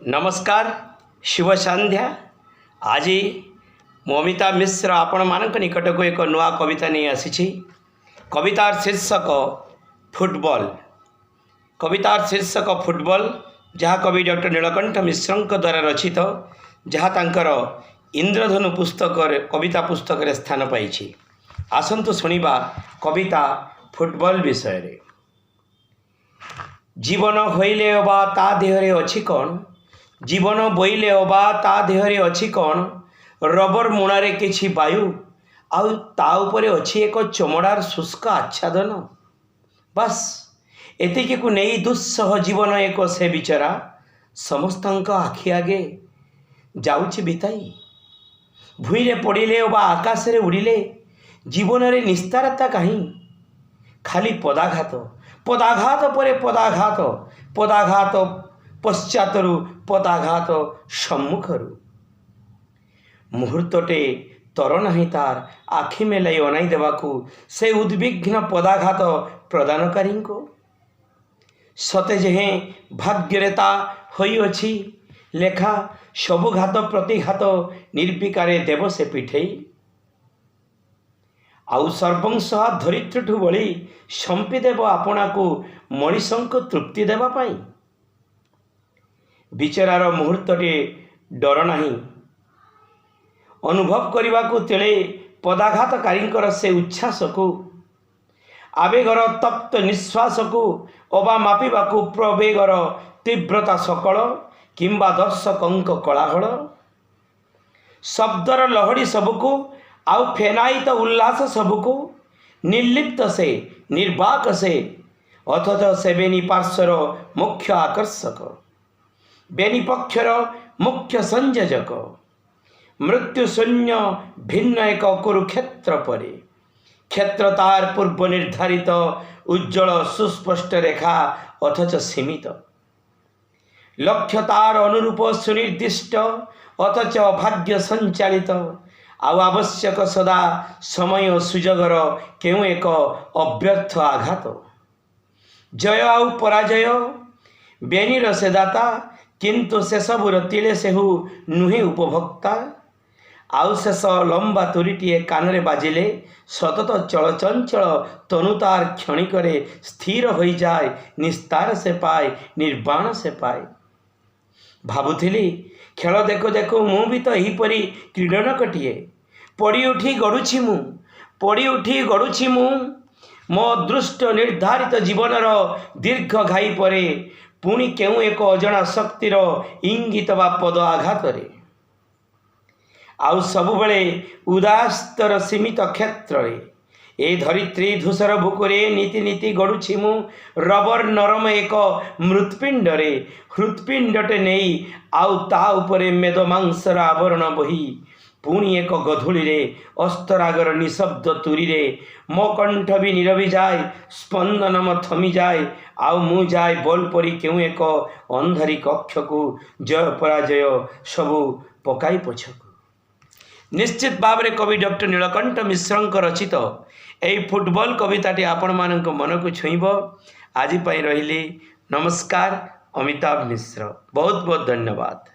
ନମସ୍କାର, ଶୁଭ ସନ୍ଧ୍ୟା। ଆଜି ମୁଁ ଅମିତାଭ ମିଶ୍ର ଆପଣମାନଙ୍କ ନିକଟକୁ ଏକ ନୂଆ କବିତା ନେଇ ଆସିଛି। କବିତାର ଶୀର୍ଷକ ଫୁଟବଲ। କବିତାର ଶୀର୍ଷକ ଫୁଟବଲ, ଯାହା କବି ଡକ୍ଟର ନୀଳକଣ୍ଠ ମିଶ୍ରଙ୍କ ଦ୍ୱାରା ରଚିତ, ଯାହା ତାଙ୍କର ଇନ୍ଦ୍ରଧନୁ ପୁସ୍ତକରେ, କବିତା ପୁସ୍ତକରେ ସ୍ଥାନ ପାଇଛି। ଆସନ୍ତୁ ଶୁଣିବା କବିତା ଫୁଟବଲ ବିଷୟରେ। ଜୀବନ ହୋଇଲେ ଅବା ତା ଦେହରେ ଅଛି କ'ଣ? ଜୀବନ ବୋଇଲେ ଅବା ତା ଦେହରେ ଅଛି କ'ଣ? ରବର ମୁଣାରେ କିଛି ବାୟୁ, ଆଉ ତା ଉପରେ ଅଛି ଏକ ଚମଡ଼ାର ଶୁଷ୍କ ଆଚ୍ଛାଦନ। ବାସ୍, ଏତିକିକୁ ନେଇ ଦୁଃସହ ଜୀବନ ଏକ ସେ ବିଚରା ସମସ୍ତଙ୍କ ଆଖି ଆଗେ ଯାଉଛି ବିତାଇ। ଭୂଇଁରେ ପଡ଼ିଲେ ଅବା ଆକାଶରେ ଉଡ଼ିଲେ ଜୀବନରେ ନିସ୍ତାରତା କାହିଁ? ଖାଲି ପଦାଘାତ, ପଦାଘାତ ପରେ ପଦାଘାତ, ପଦାଘାତ ପଶ୍ଚାତରୁ, ପଦାଘାତ ସମ୍ମୁଖରୁ। ମୁହୂର୍ତ୍ତଟେ ତର ନାହିଁ ତାର ଆଖି ମେଲାଇ ଅନାଇ ଦେବାକୁ ସେ ଉଦ୍ବିଗ୍ନ ପଦାଘାତ ପ୍ରଦାନକାରୀଙ୍କୁ। ସତେ ଯେହେଁ ଭାଗ୍ୟରେ ତା ହୋଇଅଛି ଲେଖା, ସବୁ ଘାତ ପ୍ରତିଘାତ ନିର୍ବିକାରେ ଦେବ ସେ ପିଠେଇ। ଆଉ ସର୍ବଂସହା ଧରିତ୍ରୀଠୁ ବଳି ସମ୍ପିଦେବ ଆପଣାକୁ ମଣିଷଙ୍କୁ ତୃପ୍ତି ଦେବା ପାଇଁ। ବିଚରାର ମୁହୂର୍ତ୍ତଟିଏ ଡର ନାହିଁ ଅନୁଭବ କରିବାକୁ ତିଳେ ପଦାଘାତକାରୀଙ୍କର ସେ ଉଚ୍ଛ୍ୱାସକୁ, ଆବେଗର ତପ୍ତ ନିଶ୍ୱାସକୁ, ଅବା ମାପିବାକୁ ପ୍ରବେଗର ତୀବ୍ରତା ସକଳ କିମ୍ବା ଦର୍ଶକଙ୍କ କୋଳାହଳ, ଶବ୍ଦର ଲହଡ଼ି ସବୁକୁ ଆଉ ଫେନାୟିତ ଉଲ୍ଲାସ ସବୁକୁ। ନିର୍ଲିପ୍ତ ସେ, ନିର୍ବାକ ସେ, ଅଥଚ ସେ ବେନି ପାର୍ଶ୍ୱର ମୁଖ୍ୟ ଆକର୍ଷକ, ବେନି ପକ୍ଷର ମୁଖ୍ୟ ସଂଯୋଜକ। ମୃତ୍ୟୁ ଶୂନ୍ୟ ଭିନ୍ନ ଏକ କୁରୁକ୍ଷେତ୍ର ପରି। କ୍ଷେତ୍ର ତାର ପୂର୍ବ ନିର୍ଦ୍ଧାରିତ, ଉଜ୍ଜ୍ୱଳ ସୁସ୍ପଷ୍ଟ ରେଖା, ଅଥଚ ସୀମିତ। ଲକ୍ଷ୍ୟ ତାର ଅନୁରୂପ ସୁନିର୍ଦ୍ଦିଷ୍ଟ, ଅଥଚ ଭାଗ୍ୟ ସଞ୍ଚାଳିତ। ଆଉ ଆବଶ୍ୟକ ସଦା ସମୟ ସୁଯୋଗର କେଉଁ ଏକ ଅବ୍ୟର୍ଥ ଆଘାତ। ଜୟ ଆଉ ପରାଜୟ ବେନିର ସେ ଦାତା, କିନ୍ତୁ ସେସବୁର ତିଳେ ସେହୁ ନୁହେଁ ଉପଭୋକ୍ତା। ଆଉ ଶେଷ ଲମ୍ବା ତୁରିଟିଏ କାନରେ ବାଜିଲେ ସତତ ଚଳଚଞ୍ଚଳ ତନୁ ତାର କ୍ଷଣିକରେ ସ୍ଥିର ହୋଇଯାଏ, ନିସ୍ତାର ସେ ପାଏ, ନିର୍ବାଣ ସେ ପାଏ। ଭାବୁଥିଲି, ଖେଳ ଦେଖୁ ଦେଖୁ ମୁଁ ବି ତ ଏହିପରି କ୍ରୀଡ଼ନକଟିଏ। ପଡ଼ି ଉଠି ଗଡ଼ୁଛି ମୁଁ, ପଡ଼ି ଉଠି ଗଡ଼ୁଛି ମୁଁ ମୋ ଦୃଷ୍ଟ ନିର୍ଦ୍ଧାରିତ ଜୀବନର ଦୀର୍ଘ ଘାଇ ପରେ, ପୁଣି କେଉଁ ଏକ ଅଜଣା ଶକ୍ତିର ଇଙ୍ଗିତ ବା ପଦ ଆଘାତରେ। ଆଉ ସବୁବେଳେ ଉଦାସ୍ତର ସୀମିତ କ୍ଷେତ୍ରରେ, ଏ ଧରିତ୍ରୀ ଧୂସର ବୁକୁରେ ନିତି ନିତି ଗଡ଼ୁଛି ମୁଁ ରବର ନରମ ଏକ ମୃତ୍ପିଣ୍ଡରେ, ହୃତ୍ପିଣ୍ଡଟେ ନେଇ ଆଉ ତା ଉପରେ ମେଦ ମାଂସର ଆବରଣ ବୋହି। ପୁଣି ଏକ ଗଧୂଳିରେ ଅସ୍ତରାଗର ନିଶବ୍ଦ ତୁରିରେ ମୋ କଣ୍ଠ ବି ନିରବି ଯାଏ, ସ୍ପନ୍ଦନ ମୋ ଥମିଯାଏ, ଆଉ ମୁଁ ଯାଏ ବଲ୍ ପରି କେଉଁ ଏକ ଅନ୍ଧାରୀ କକ୍ଷକୁ, ଜୟ ପରାଜୟ ସବୁ ପକାଇ ପଛକୁ। ନିଶ୍ଚିତ ଭାବରେ କବି ଡକ୍ଟର ନୀଳକଣ୍ଠ ମିଶ୍ରଙ୍କ ରଚିତ ଏହି ଫୁଟବଲ କବିତାଟି ଆପଣମାନଙ୍କ ମନକୁ ଛୁଇଁବ। ଆଜି ପାଇଁ ରହିଲି, ନମସ୍କାର। ଅମିତାଭ ମିଶ୍ର। ବହୁତ ବହୁତ ଧନ୍ୟବାଦ।